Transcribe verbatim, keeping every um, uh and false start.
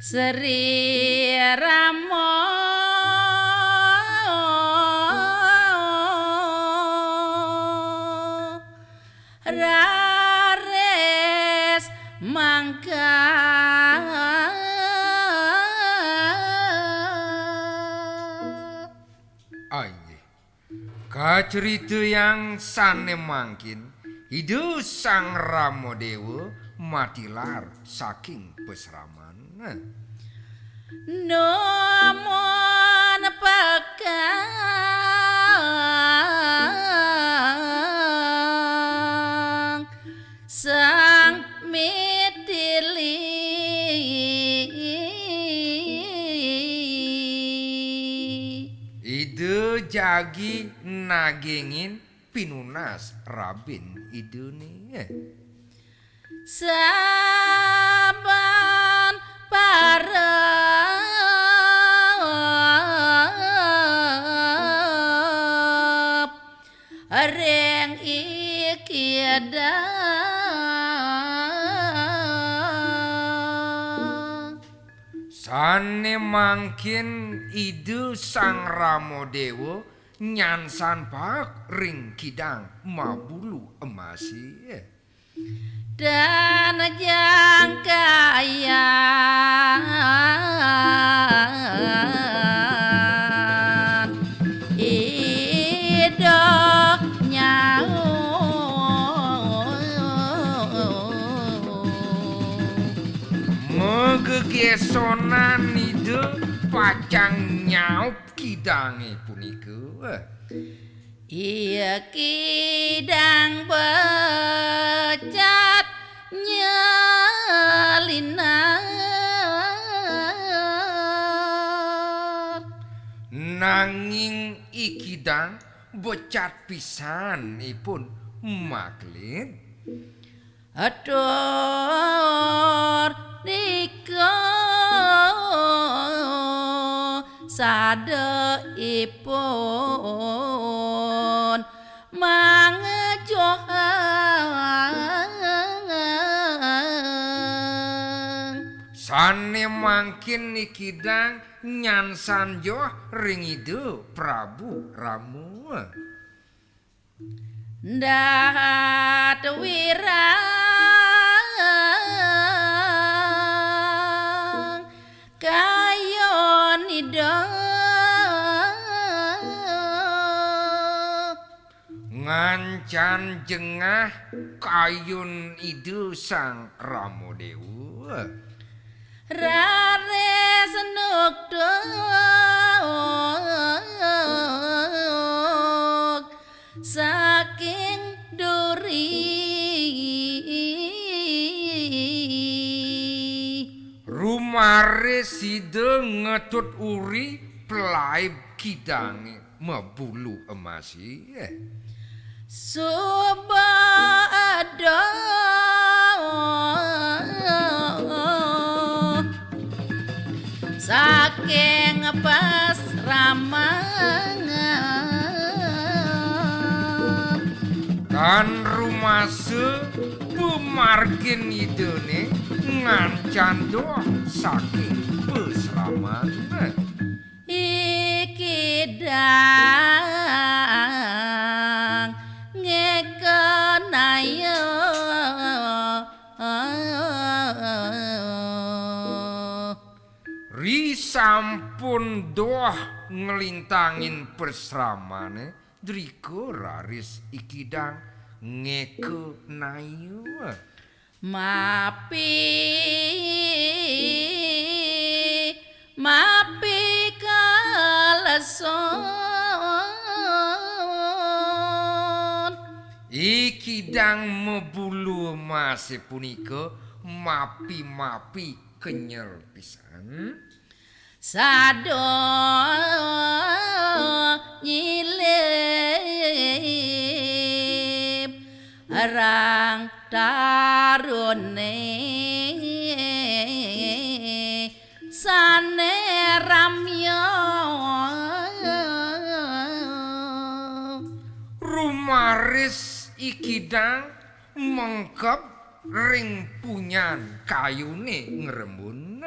Sri Rama raris mangkat. Inggih. Kacaritayang sané mangkin, Ida Sang Ramadéwa matilar saking pasraman. Numun pekang Sang Mitili. Ida jagi nagingin pinunas rabin idané. Saban parab ring ikidang. Sané mangkin Ida Sang Ramadéwa nyansan paek ring kidang mabulu emasé. Dan jangkayan Ida nyaup. Magegesonan Ida pacang nyaup kidangé punika. Ia kidang becat nyelinar. Nanging i kidang becat pisan ipun maklin. Atur nika sada ipun mangejohang. Sané mangkin i kidang nyansan joh ring Ida Prabu Rama. Dahat wirang kayun Ida. Ngancan jengah kayun Ida Sang Ramadéwa. Raris nukduk saking duri. Rumaris Ida ngetut uri pelaib kidangé mabulu emasé. Suba adoh saking pasraman. Tan rumasa pamargin Idané ngancan doh saking pasraman. I kidang ngéka naya. Ri sampun doh nglintangin pasramané, drika raris i kidang ngéka naya. Mapi, mapi kaleson. I kidang mabulu emasé punika mapi-mapi kenyel pisan. Sada nyilip rang taruné. Sane ramya. Rumaris I Kidang mengkep ring punyan kayune ngrembun.